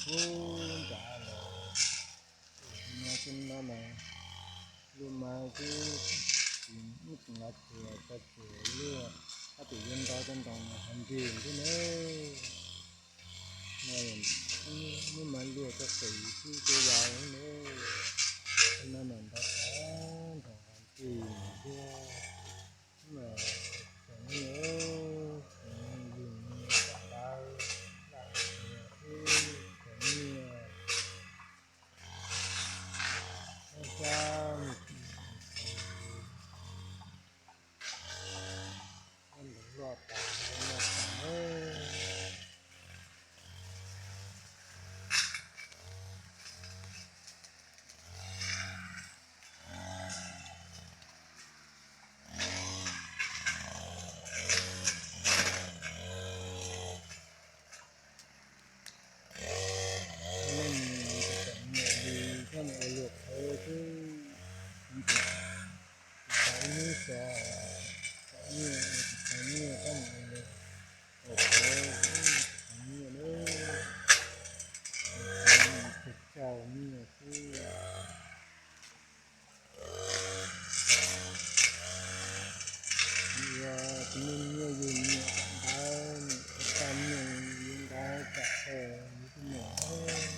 Ub, nrad los no xwb no mas, luaj mas xwb, tsis muaj tus nqa tsuag tso tsuag luaj, tab sis yuav nrau cov ntoos mas ho nrig xwb na. No muaj mas luaj txog qis xwb cov yau na. No mas nrau tag nrho ho nrig thiab. Mas tseem nyuaj, tseem yus nyob sab nrad, laj nyias xwb, tseem nyuaj. Sab sab mus, loj tas, loj tas na. Nyiam li koj mus ua luam qhauv xwb, ib hnub xyov kom nyiaj, kom nyiaj koj mus ua luam qhauv, kom nyiaj lawm, tsawg tsawg nyiaj xwb. Ua tus neeg nyiaj yug nyiam ntawd, ua tau nyiaj yug ntawd tsam yus tus muam.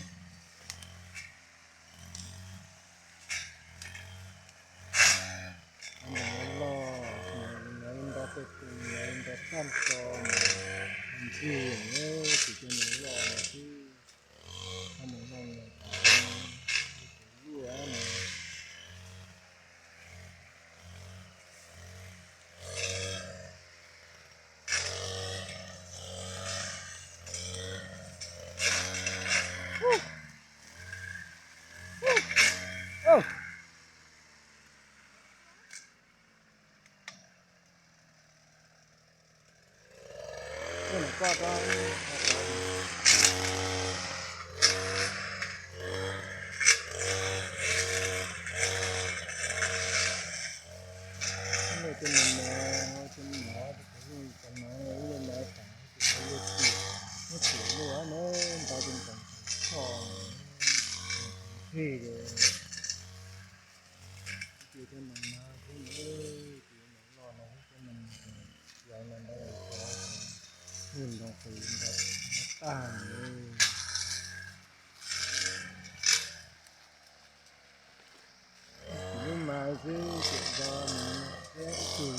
Ntawd loj, ntawd nrog tej tus, ntawd nrog tag nrho, ntsig tus cov ntawd loj xwb. Ntawd loj, tus luaj no. Ua cov no, ua cov no, ua cov no, ua cov no, ua cov no, ua cov no, ntau cov ntawd txhoj, ntawd, tig cov no mas xwb, tig cov no loj no xwb, cov no yau no ntawd, ntoo qis ntawd tag li. Ib tug lub mas xwb, tiam ntawd nws thiab ib tug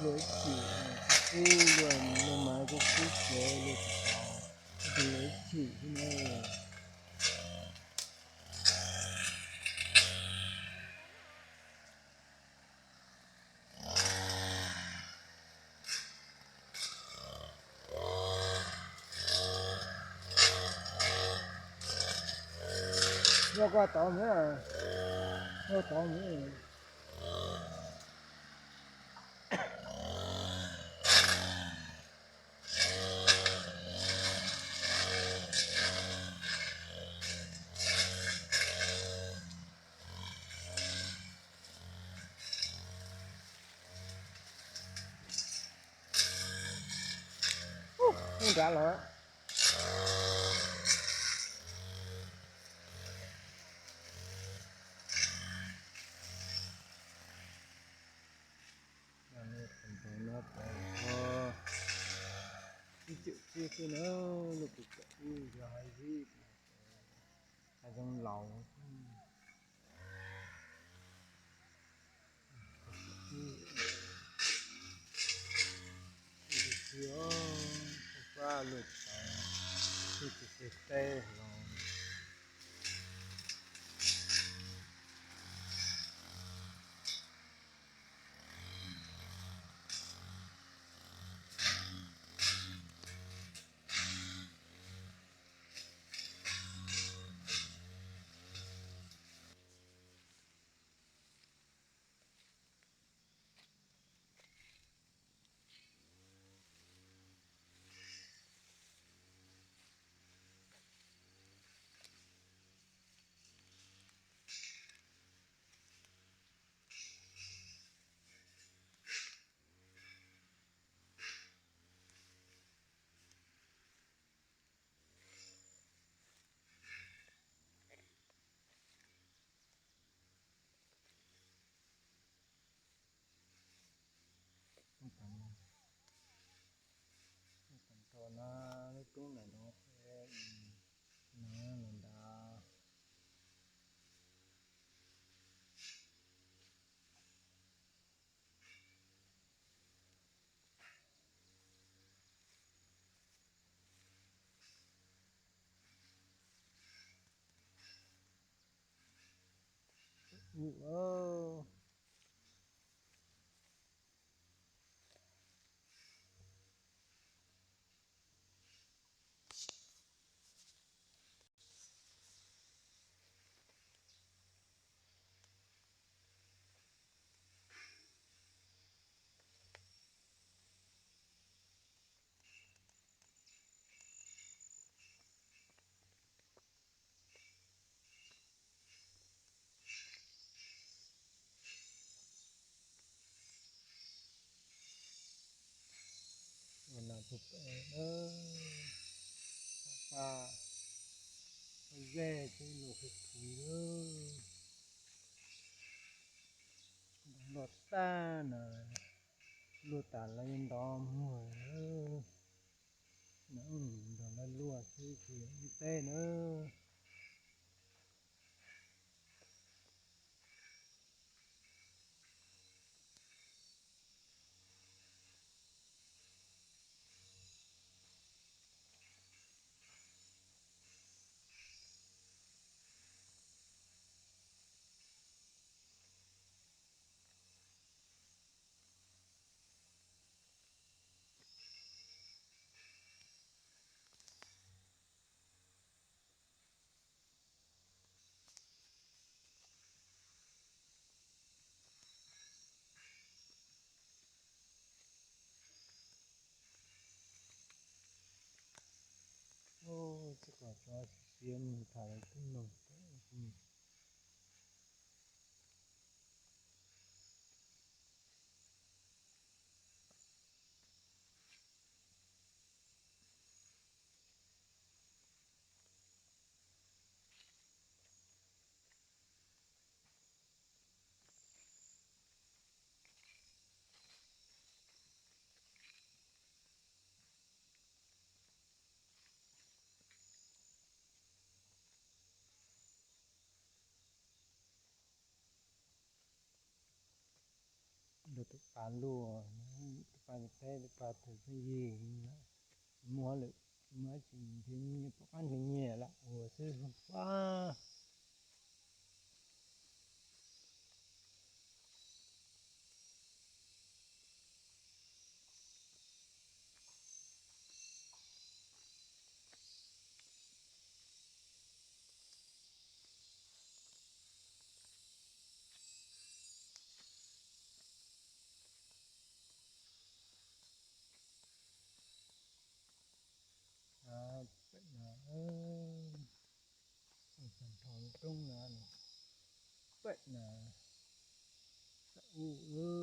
luaj ib chim, kub kub luaj, lub mas kub kub ces luaj tsis tau, ib tug luaj ib chim xwb na. Luaj koj tod na, luaj tod na. Ub, nrad los. Ib cum txiaj xwb na, lub pus kawm ub yog hav zib, hav zoov laus. Fab luaj tsis tau, tsis tau teb los. Ub, ua no tus pem, pa, pa zej xwb luag khwv khwv, luag tag na, luag tas lawv yuav ntov muag, nrog lawv luag xwb tsis ua teb na. Ub, txoj ko tso siab mus tham lawv tub noog. Nrog tus pa luaj, tus pa teb, tus pa thaum txheej yig, muab lawm, muab tsis nrhiav nyiaj, pom qab nrhiav nyiaj lam ua xwb pab. Pem no, tag nrho lub roob no, pem no, xav ub.